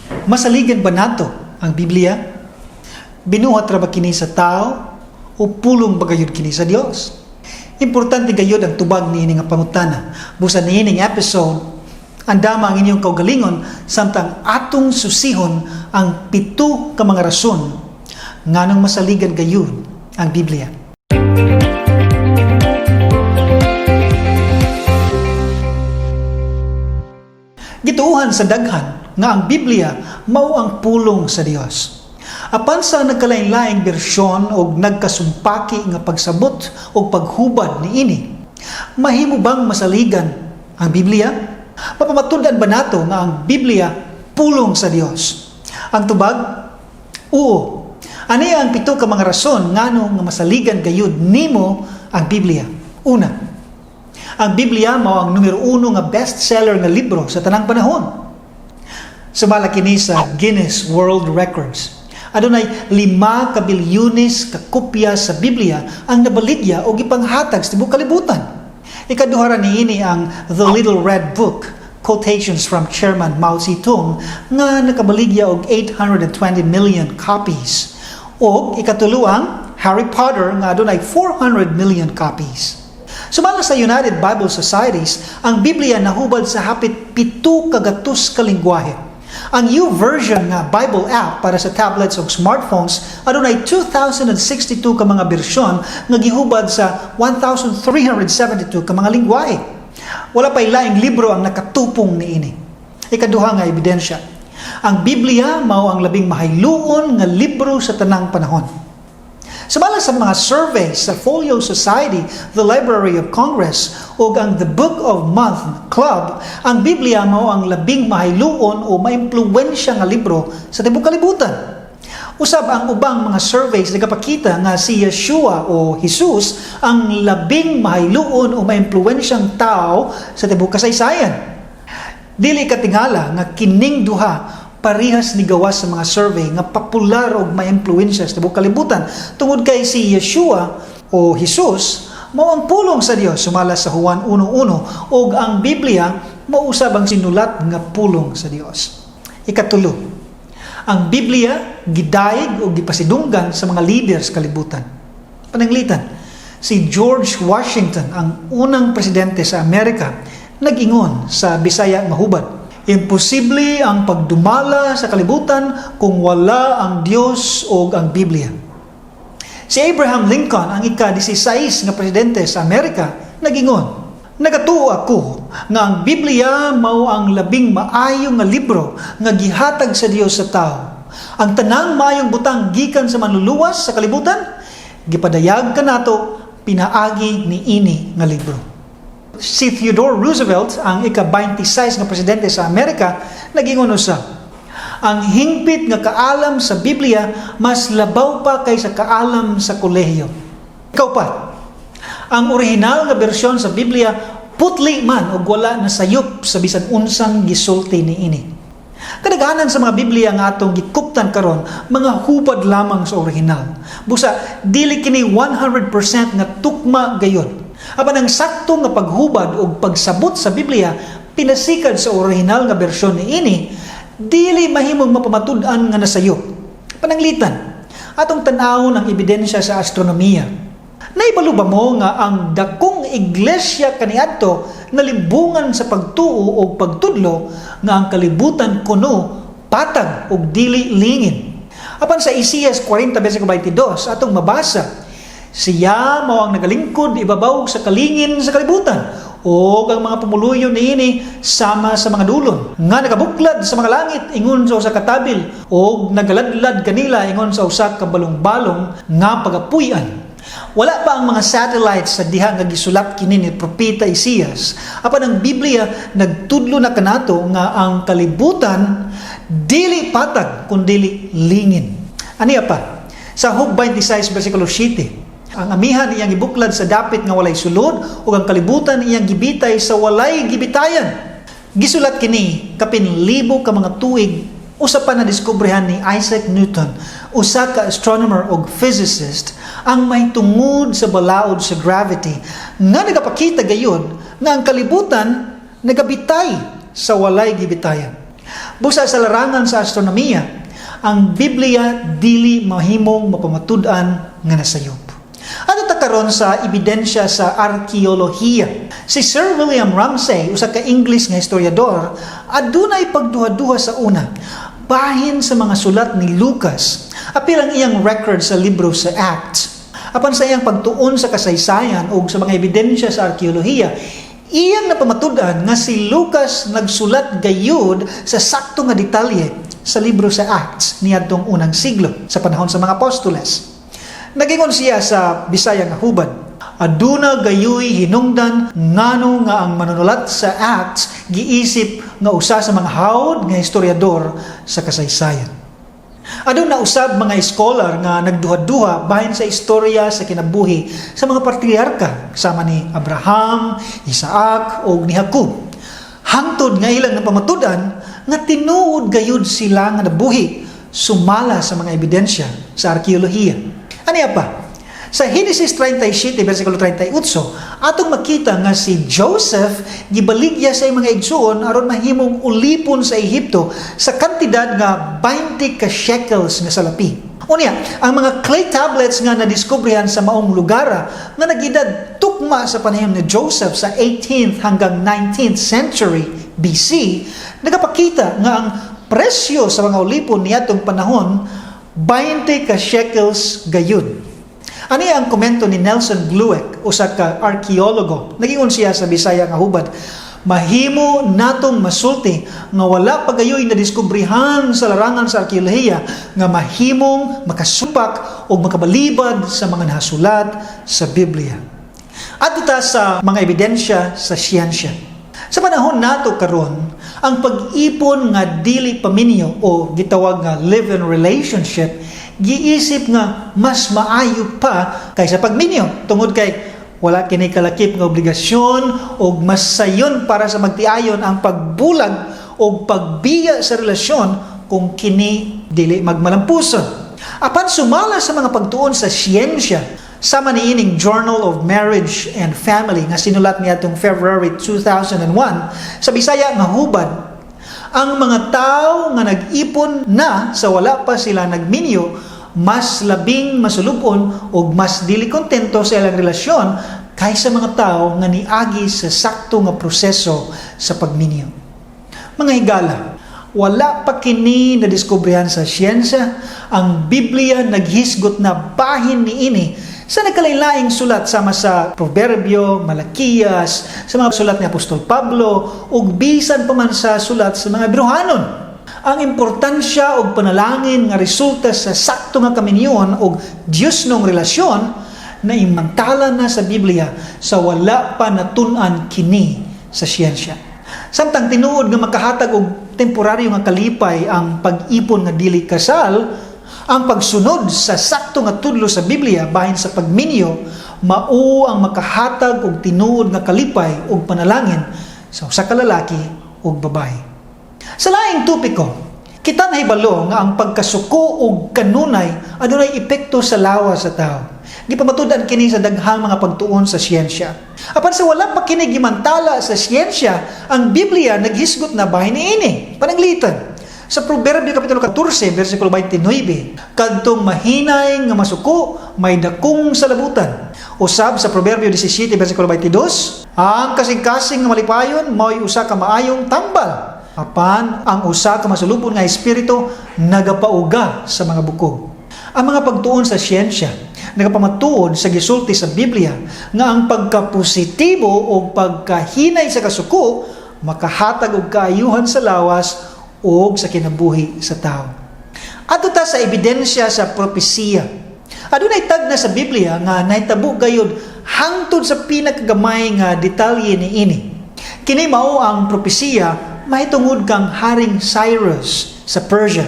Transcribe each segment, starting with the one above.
Masaligan ba nato ang Biblia? Binuhat ra ba kini sa tao o pulong ba gayud kini sa Dios? Importante gayud ang tubag niini nga pangutana. Busa niining episode, andama ang inyong kaugalingon samtang atong susihon ang pito ka mga rason nganong masaligan gayud ang Biblia. Gituohan sa daghan nga ang Biblia mao ang pulong sa Dios. Apan sa nagkalain-laing bersyon og nagkasumpaki nga pagsabot og paghubad niini, mahimo bang masaligan ang Biblia? Mapamatud-an ba nato nga ang Biblia pulong sa Dios? Ang tubag? Oo. Ani ang pito ka mga rason ngano nga masaligan gayud nimo ang Biblia. Una, ang Biblia mao ang numero uno nga bestseller nga libro sa tanang panahon. Sumala kini sa Guinness World Records. Adunay 5 ka bilyones ka kopya sa Biblia ang nabaligya o gipanghatag sa tibuok kalibutan. Ikaduha ra niini ang The Little Red Book, Quotations from Chairman Mao Zedong, nga nakabaligya og 820 million copies. O ikatulo ang Harry Potter nga adunay 400 million copies. Sumala sa United Bible Societies, ang Biblia nahubad sa hapit 700 ka lingwahe. Ang YouVersion nga Bible app para sa tablets ug smartphones adunay 2,062 ka mga bersyon nga gihubad sa 1,372 ka mga lingwahe. Wala pa'y laing libro ang nakatupong niini. Ikaduha nga ebidensya, ang Biblia mao ang labing mahayloon nga libro sa tanang panahon. Sumala sa mga surveys sa Folio Society, the Library of Congress, ug ang The Book of Month Club, ang Biblia mao ang labing mahayloon o maimpluwensya nga libro sa tibuok kalibutan. Usab ang ubang mga surveys nagapakita nga si Yeshua o Jesus ang labing mahayloon o maimpluwensyang tao sa tibuok kasaysayan. Dili katingala nga kining duha parihas ni gawas sa mga survey nga popular og maimpluwensya sa tibuok kalibutan tungod kay si Yeshua o Jesus mao ang pulong sa Dios sumala sa Juan 1:1 ug ang Biblia mao usab ang sinulat nga pulong sa Dios. Ikatulo, ang Biblia gidayeg o gipasidunggan sa mga leaders kalibutan. Pananglitan, si George Washington, ang unang presidente sa Amerika, nag-ingon sa Bisaya nga hubad, "Imposible ang pagdumala sa kalibutan kung wala ang Dios o ang Biblia." Si Abraham Lincoln, ang ika-16 nga presidente sa Amerika, nagingon, "Nagatuo ako nga ang Biblia mao ang labing maayo nga libro nga gihatag sa Dios sa tao. Ang tanang maayong butang gikan sa manluluwas sa kalibutan, gipadayag kanato pinaagi niini nga libro." Si Theodore Roosevelt, ang ika-26 nga presidente sa Amerika, nagingon usa, "Ang hingpit nga kaalam sa Biblia mas labaw pa kaysa kaalam sa kolehiyo." Ikaw pa, ang orihinal nga bersyon sa Biblia putli man ug wala na sayop sa bisan unsang gisulti niini. Kadaghanan sa mga Biblia nga atong gikuptan karon, mga hubad lamang sa orihinal. Busa dili kini 100% nga tukma gayud. Apan ang sakto nga paghubad ug pagsabot sa Biblia pinasikad sa orihinal nga bersyon niini, dili mahimong mapamatud-an nga nasayop. Pananglitan, atong tan-awon ang ebidensya sa astronomiya. Naibalo ba mo nga ang dakong iglesia kaniadto nalimbungan sa pagtuo o pagtudlo nga ang kalibutan kuno patag ug dili lingin? Apan sa Isaias 40 versikulo 22 atong mabasa, "Siya mao ang nagalingkod ibabaw sa kalingin sa kalibutan o ang mga pumuluyo niini sama sa mga dulon nga nagabuklad sa mga langit ingon sa usa ka tabil o nagaladlad kanila ingon sa usa ka balong-balong nga pagapuy-an." Wala pa ang mga satellites sa diha nga gisulat kini ni Propeta Isaias. Apan ang Biblia nagtudlo na kanato nga ang kalibutan dili patag kundili lingin. Aniya pa? Sa Job 26 versikulo 7, "Ang amihan iyang gibuklad sa dapit nga walay sulod ug ang kalibutan iyang gibitay sa walay gibitayan." Gisulat kini kapin libo ka mga tuig usa pa nadiskobrehan ni Isaac Newton, usa ka astronomer ug physicist, ang mahitungod sa balaod sa gravity nga nagapakita gayud nga ang kalibutan nagabitay sa walay gibitayan. Busa sa larangan sa astronomiya, ang Biblia dili mahimong mapamatud-an nga nasayop. Adto ta karon sa ebidensya sa arkeolohiya. Si Sir William Ramsay, usa ka English nga historiador, adunay pagduha-duha sa una bahin sa mga sulat ni Lucas, apil ang iyang record sa libro sa Acts. Apan sa iyang pagtuon sa kasaysayan o sa mga ebidensya sa arkeolohiya, iyang napamatud-an nga si Lucas nagsulat gayud sa sakto nga detalye sa libro sa Acts niadtong unang siglo sa panahon sa mga apostoles. Nagingon siya sa Bisaya nga hubad, "Aduna gayuy hinungdan ngano nga ang manunulat sa Acts giisip nga usa sa mga hawod nga historiador sa kasaysayan." Aduna usab mga scholar nga nagduha-duha bahin sa istorya sa kinabuhi sa mga patriarka sama ni Abraham, Isaac ug ni Jacob. Hangtod nga ilang napamatud-an nga tinuod gayud sila nga nabuhi sumala sa mga ebidensya sa arkeolohiya. Aniya pa, sa Genesis 37, versikulo 38, atong makita nga si Joseph gibaligya sa mga igsuon aron mahimong ulipon sa Ehipto sa kantidad nga 20 ka shekels nga salapi. Unya, ang mga clay tablets nga nadiskubrehan sa maong lugar nga nagedad tukma sa panahon ni Joseph sa 18th hanggang 19th century BC, nagapakita nga ang presyo sa mga ulipon niadtong panahon 20 ka shekels gayud. Ani ang komento ni Nelson Glueck, usa ka arkeologo? Nagingon siya sa Bisaya nga hubad, "Mahimo natong masulti nga wala pa gayoy nadiskubrehan sa larangan sa arkeolohiya nga mahimong makasupak o makabalibad sa mga nasulat sa Biblia." Adto ta sa mga ebidensya sa siyensya. Sa panahon nato karon, ang pag-ipon nga dili paminyo o gitawag nga live-in relationship giisip nga mas maayo pa kaysa pagminyo tungod kay wala kini kalakip nga obligasyon o mas sayon para sa magtiayon ang pagbulag o pagbiya sa relasyon kung kini dili magmalampuson. Apan sumala sa mga pagtuon sa siyensya, sama niining Journal of Marriage and Family nga sinulat niadtong February 2001, sa Bisaya nga hubad, ang mga tao nga nag-ipon na sa wala pa sila nagminyo mas labing masulubon o mas dili kontento sa ilang relasyon kaysa mga tao nga niagi sa sakto nga proseso sa pagminyo. Mga higala, wala pa kini nadiskubrehan sa siyensya, ang Biblia naghisgot na bahin niini sa nagkalain-laing sulat sama sa Proverbio, Malakias, sa mga sulat ni Apostol Pablo, ug bisan pa man sa sulat sa mga Hebreohanon. Ang importansya og panalangin nga resulta sa sakto nga kaminyoon og Diyosnong relasyon na imantala na sa Biblia sa wala pa natun-an kini sa siyensya. Samtang tinuod nga makahatag og temporaryo nga kalipay ang pag-ipon nga dili kasal, ang pagsunod sa sakto nga tudlo sa Biblia bahin sa pagminyo mao ang makahatag og tinuod nga kalipay ug panalangin sa usa ka lalaki ug babae. Sa laing topiko, kita nahibalo nga ang pagkasuko og kanunay adunay epekto sa lawas sa tao. Gipamatud-an kini sa daghang mga pagtuon sa siyensya. Apan sa wala pa kini gimantala sa siyensya, ang Biblia naghisgot na bahin niini. Pananglitan, sa Proverbio Kapitulo 14, versikulo 29, "Kadtong mahinay nga masuko, may dakong salabutan." Usab sa Proverbio 17, versikulo 22, "Ang kasing-kasing nga malipayon, mao'y usa ka maayong tambal. Apan ang usa ka masulubon nga espiritu nagapauga sa mga bukog." Ang mga pagtuon sa siyensya nagapamatuod sa gisulti sa Biblia nga ang pagkapositibo o pagkahinay sa kasuko makahatag og kaayuhan sa lawas o sa kinabuhi sa tao. Adto ta sa ebidensya sa propesiya. Adunay tagna sa Biblia nga nahitabo gayud hangtod sa pinakagamay nga detalye niini. Kini mao ang propesiya mahitungod kang Haring Cyrus sa Persia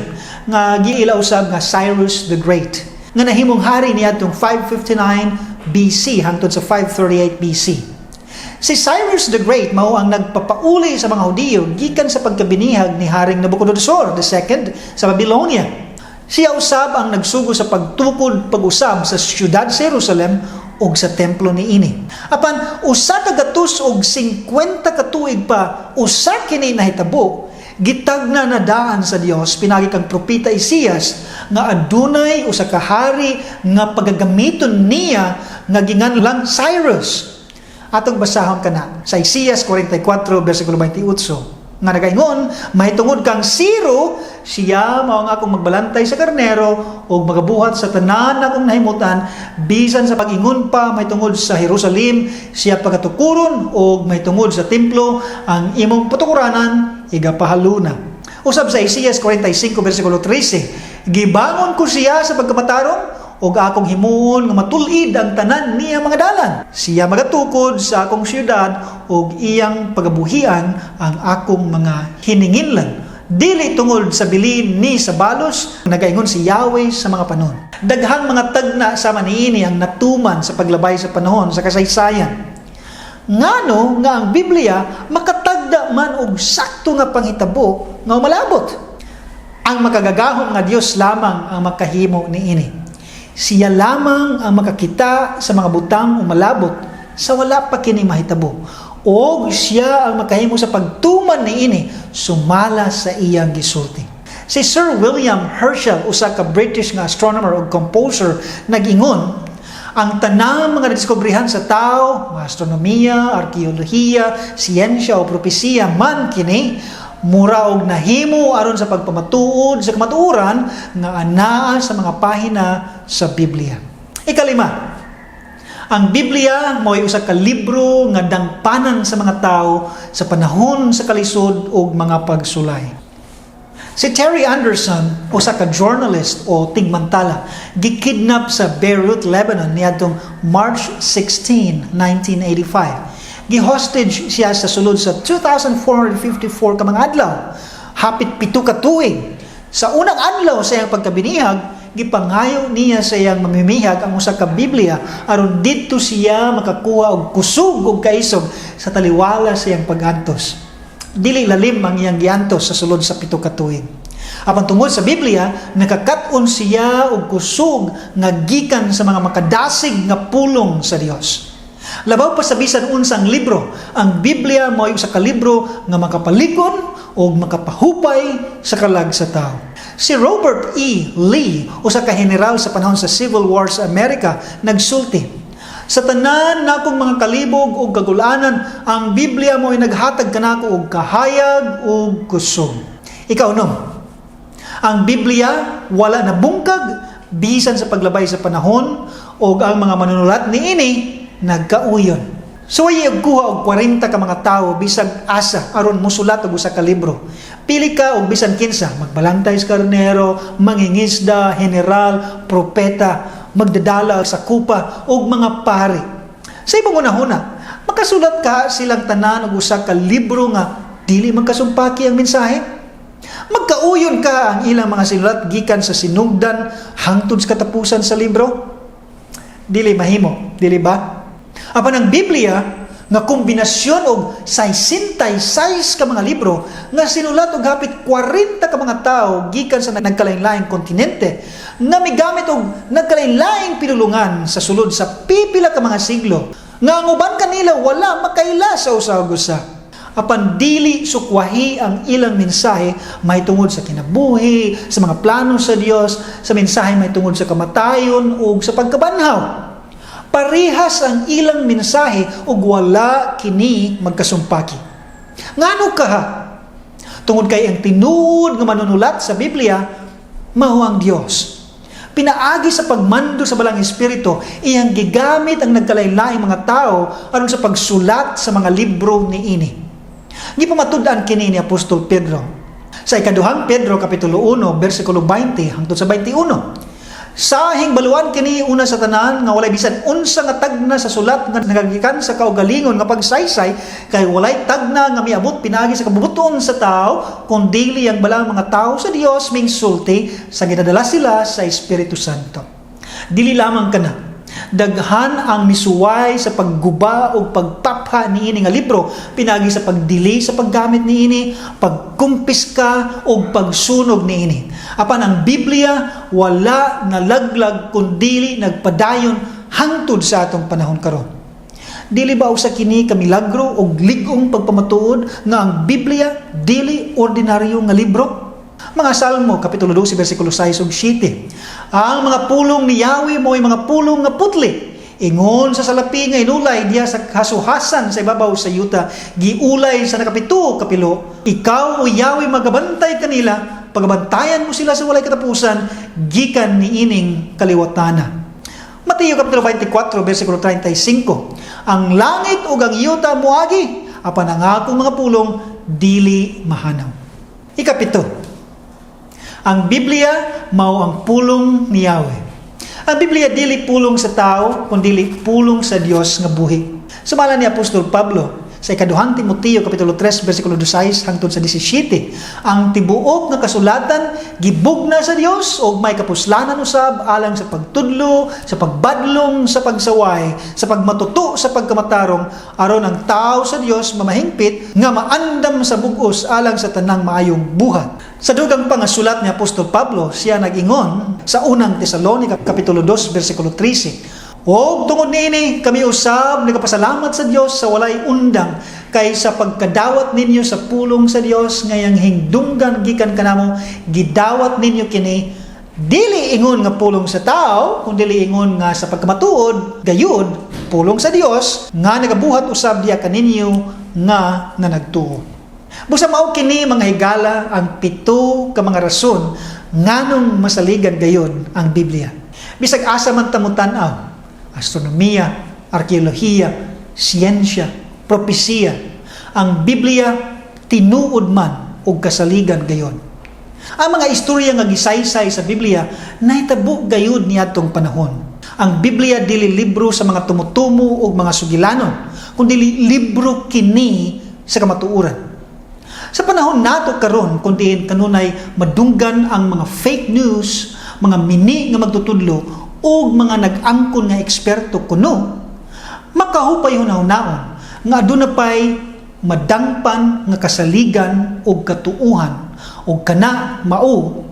nga giila usab nga Cyrus the Great nga nahimong hari niadtong 559 BC hangtod sa 538 BC. Si Cyrus the Great mao ang nagpapauli sa mga Hudiyo gikan sa pagkabinihag ni Haring Nabucodonosor II sa Babylonia. Siya usab ang nagsugo sa pagtukod pag-usab sa siyudad sa Jerusalem ug sa templo niini. Apan 150 ka tuig pa usa kini nahitabo, Gitagna na daan sa Dios pinaagi kang propeta Isaias nga adunay usa ka hari nga pagagamiton niya nga ginganlang Cyrus. Atong basahon kana sa Isaias 44 bersikulo 28 nga nagaingon, "Mahitungod kang Ciro, siya mao ang akong magbalantay sa karnero ug magabuhat sa tanan akong nahimutan, bisan sa pag-ingon pa mahitungod sa Jerusalem, siya pagatukuron, ug mahitungod sa templo, ang imong patukuranan igapahaluna." Usab sa Isaias 45 bersikulo 13, "Gibangon ko siya sa pagkamatarong ug akong himuon nga matul-id ang tanan niya mga dalan. Siya magatukod sa akong syudad ug iyang pagabuhian ang akong mga hininginlan. Dili tungod sa bilin ni sa balos, nagaingon si Yahweh sa mga panon." Daghang mga tagna sama niini ang natuman sa paglabay sa panahon sa kasaysayan. Ngano nga ang Biblia makatagda man og sakto nga panghitabo nga malabot? Ang makagagahom nga Dios lamang ang makahimo niini. Siya lamang ang makakita sa mga butang umalabot sa wala pa kini mahitabo. Og siya ang makahimo sa pagtuman niini sumala sa iyang gisulti. Si Sir William Herschel, usa ka British nga astronomer ug composer, nag-ingon, "Ang tanang mga diskubrihan sa tao, mga astronomiya, arkeolohiya, siyensya o propesiya man kini, mura og nahimo aron sa pagpamatuod sa kamatuoran nga anaa sa mga pahina sa Biblia." Ikalima, ang Biblia mao'y usa ka libro nga dangpanan sa mga tao sa panahon sa kalisod ug mga pagsulay. Si Terry Anderson, usa ka journalist o tigmantala, gikidnap sa Beirut, Lebanon niadtong March 16, 1985. Gi-hostage siya sa sulod sa 2,454 ka mga adlaw, hapit 7 ka tuig. Sa unang adlaw sa iyang pagkabinihag, gipangayo niya sa iyang mamimihag ang usa ka Biblia aron didto siya makakuha og kusog ug kaisog sa taliwala sa iyang pag-antos. Dili lalim ang iyang giantos sa sulod sa 7 ka tuig. Apan tungod sa Biblia, nakakat-on siya og kusog nga gikan sa mga makadasig nga pulong sa Dios. Labaw pa sa bisan unsang libro, ang Biblia mao'y usa ka libro nga makapalig-on o makapahupay sa kalag sa tao. Si Robert E. Lee, usa ka general sa panahon sa Civil War sa Amerika, nagsulti, "Sa tanan nakong mga kalibog ug kagulanan, ang Biblia mao'y naghatag kanako og kahayag ug kusog." Ikaunom, ang Biblia wala nabungkag bisan sa paglabay sa panahon ug ang mga manunulat niini nagkauyon. Suwayi og kuha og 40 ka mga tawo bisag asa aron mosulat og usa ka libro. Pili ka og bisan kinsa, magbalantay sa karnero, mangingisda, general, propeta, magdadala sa kupa ug mga pari. Sa imong hunahuna, makasulat kaha silang tanan og usa ka libro nga dili magkasumpaki ang mensahe? Magkauyon kaha ang ilang mga sinulat gikan sa sinugdan hangtod sa katapusan sa libro? Dili mahimo, dili ba? Apan ang Biblia nga kombinasyon og 66 ka mga libro nga sinulat og hapit 40 ka mga tawo gikan sa nagkalain-laing kontinente nga migamit og nagkalain-laing pinulungan sa sulod sa pipila ka mga siglo nga ang uban kanila wala makaila sa usa ug usa. Apan dili sukwahi ang ilang mensahe mahitungod sa kinabuhi, sa mga plano sa Dios, sa mensahe mahitungod sa kamatayon ug sa pagkabanhaw. Parehas ang ilang mensahe ug wala kini magkasumpaki. Ngano kaha? Tungod kay ang tinuod nga manunulat sa Biblia mao ang Dios. Pinaagi sa pagmando sa Balaang Espiritu, iyang gigamit ang nagkalain-laing mga tao aron sa pagsulat sa mga libro niini. Gipamatud-an kini ni Apostol Pedro. Sa ikaduhang Pedro kapitulo 1 bersikulo 20 hangtod sa 21. "Sahing baluan kini una sa tanan nga walay bisan unsa nga tagna sa sulat nga nagagikan sa kaugalingon nga pagsaysay, kay walay tagna nga miabot pinaagi sa kabubut-on sa tao, kundili ang balaang mga tawo sa Dios mingsulti sa ginadala sila sa Espiritu Santo." Dili lamang kana, daghan ang misuway sa pagguba o pagpapha niini nga libro pinaagi sa pagdili sa paggamit niini, pagkumpiska o pagsunog niini. Apan ang Biblia wala nalaglag kundili nagpadayon hangtod sa atong panahon karon. Dili ba usa kini ka milagro og lig-ong pagpamatuod nga ang Biblia dili ordinaryo nga libro? Mga Salmo, Kapitulo 12, versikulo 6 ug 7. Ang mga pulong ni Yahweh mao'y mga pulong nga putli. Ingon sa salapi nga inulay diha sa hasuhasan sa ibabaw sa yuta, giulay sa nakapito kapilo. Ikaw, o Yahweh, magabantay kanila, pagabantayan mo sila sa walay katapusan, gikan niining kaliwatana. Mateo Kapitulo 24, versikulo 35. Ang langit ug ang yuta moagi, apan ang akong mga pulong dili mahanaw. Ikapito, ang Biblia mao ang pulong ni Yahweh. Ang Biblia dili pulong sa tao, kundi pulong sa Dios nga buhi. Sumala ni Apostol Pablo sa Ikaduhang Timoteo Kapitulo 3 versikulo 16 hangtod sa 17, ang tibuok nga kasulatan gibugna sa Dios og may kapuslanan usab alang sa pagtudlo, sa pagbadlong, sa pagsaway, sa pagmatuto sa pagkamatarong, aron ang tao sa Dios mamahingpit nga maandam sa bug-os alang sa tanang maayong buhat. Sa dugang pangasulat ni Apostol Pablo, siya nag-ingon sa Unang Tesalonica Kapitulo 2 versikulo 13, "Og tungod niini kami usab nagapasalamat sa Dios sa walay undang kay sa pagkadawat ninyo sa pulong sa Dios ngayang hingdunggan gikan kanamo, gidawat ninyo kini dili ingon nga pulong sa tao, kundi ingon nga sa pagkamatuod gayud pulong sa Dios nga nagabuhat usab diha kaninyo nga nanagtuo." Busa mao kini, mga higala, ang pito ka mga rason nganong masaligan gayud ang Biblia. Bisag asa man ta motan-aw, astronomiya, arkeolohiya, siyensya, propesiya, ang Biblia tinuod man og kasaligan gayon. Ang mga istorya nga gisaysay sa Biblia nahitabo gayud niadtong panahon. Ang Biblia dili libro sa mga tumutumo ug mga sugilanon, kundi libro kini sa kamatuoran. Sa panahon nato karon, kun diin kanunay madunggan ang mga fake news, mga mini nga magtutudlo ug mga nag-angkon nga eksperto kuno, makahupay hunahunaon nga aduna pay madangpan nga kasaligan ug katuuhan, ug kana mao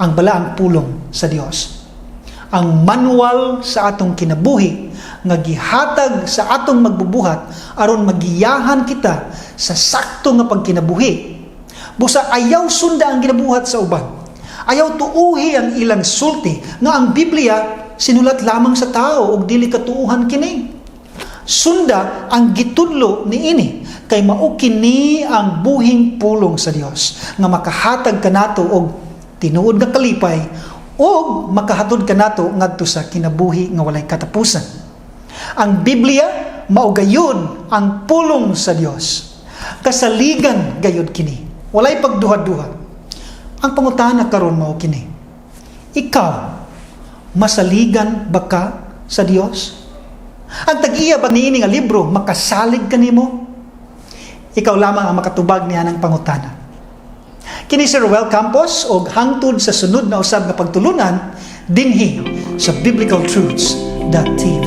ang balaang pulong sa Dios. Ang manual sa atong kinabuhi nga gihatag sa atong magbubuhat aron magiyahan kita sa sakto nga pagkinabuhi. Busa ayaw sunda ang ginabuhat sa uban. Ayaw tuuhi ang ilang sulti nga ang Biblia sinulat lamang sa tao ug dili katuuhan kini. Sunda ang gitudlo niini kay mao kini ang buhing pulong sa Dios nga makahatag kanato og tinuod nga kalipay ug makahatod kanato ngadto sa kinabuhi nga walay katapusan. Ang Biblia mao gayud ang pulong sa Dios. Kasaligan gayud kini. Walay pagduha-duha. Ang pangutana karon mao kini. Ikaw, masaligan ba ka sa Dios? Ang tag-iya ba niini nga libro makasalig kanimo? Ikaw lamang ang makatubag niya ng pangutana. Kini si Ruel Campos og hangtod sa sunod na usab nga pagtulunan dinhi sa biblicaltruths.tv.